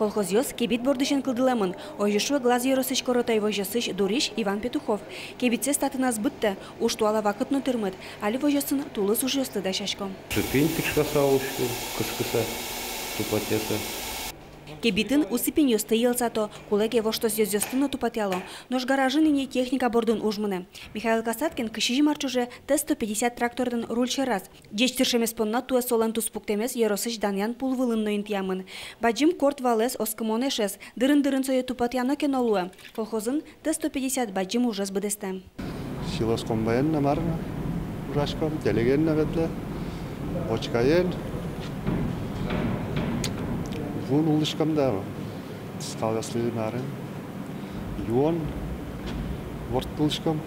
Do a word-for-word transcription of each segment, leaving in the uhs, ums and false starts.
Колхозъёс кебит бордысен кылдылэмын. Озьы шуэ Глаз ёросысь Коротай возёсысь дурись Иван Петухов. Кебитсэс татын ӧз быдтэ, уж туала вакыт но тырмыт. Али возёсын тулыс ужъёсты дасясько. Сыпинь тышкаса улӥсько, кыскыса, тупатъяса. Кебитын усыпиньёсты йӧлсато, кулэ ке, воштос ёзъёсты но тупатъяло. Нош гаражын ини техника бордын уж мынэ. Михаил Касаткин кызь сизьым ар ӵоже Т сто пятьдесят тракторлэн руль сьӧраз. Ӟеч тыршемез понна туэ солэн туспуктэмез ёросысь Данъян пул вылын но интыямын. Бадӟым корт валэз оскымон эшез. Дырын-дырын сое тупатъяно ке но луэ. Колхозын Т сто пятьдесят бадӟым ужез быдэстэ. Силос комбайнэн но мар но ужаськом, телегаен но ветлэ, бочкаен. Вуын улӥськом да, скалъёслы мар но юон ворттылӥськом.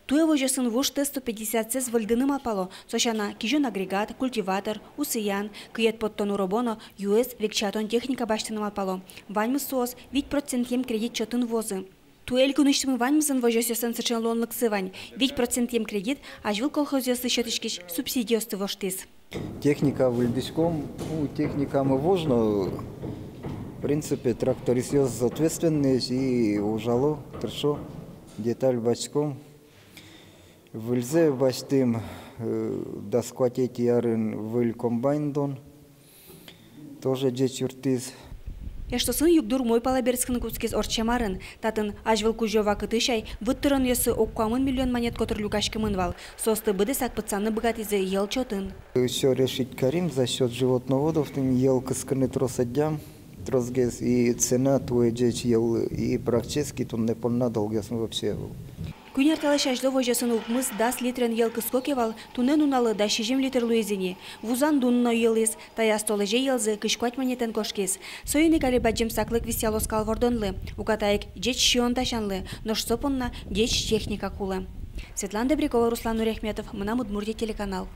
Туэ возёсын вуж Т сто пятьдесятсэс выльдыны малпало. Со сяна, кизён агрегат, культиватор, усыян, кыед поттон уробо но юэз векчиятон техника басьтыны малпало. Ваньмыз соос вить процентъем кредит чотын вуозы. Туэ элькунысьтымы ваньмызлэн возёсъёслэн сыӵе луонлыксы вань. Вить процентъем кредит азьвыл колхозъёслы сётӥськись субсидиосты воштӥз. Техника выльдӥськом, ну, техникамы вуж но, в принципе, трактористъёс ответственноесь и ужало, тыршо, деталь басьтӥськом. Выльзэ басьтӥм, э, дас куатетӥ арын выль комбайн дон. Тоже ӟеч юрттӥз. Эштосын югдур умой пала берытскыны кутскиз ортчем арын. Татын азьвыл кузё вакытысь ай выт тыронъёссы ог куамын миллион манет котыр люкаськемын вал. Соосты быдэсак пытсаны быгатӥзы йӧл чотын. Всё решить карим за счёт животноводов, тӥни йӧл кыскыны трос адӟам, тросгес, и цена туэ ӟеч йӧллы, и практически туннэ понна долгъёсмы вообще ӧвӧл. Куинь ар талэсь азьло возёсын укмыс-дас литрен йӧл кыско ке вал, туннэ нуналлы дас сизьым литр луиз ини. Вузан дун но йылӥз, таяз толэзе йӧлзы кызь куать манетэн кошкиз. Соин ик али бадӟым саклык висъяло скал вордонлы. Уката ик ӟеч сиён дасянлы, нош со понна ӟеч техника кулэ. Светлана Добрякова, Руслан Нуриахметов, «Мынам Удмуртие» телеканал.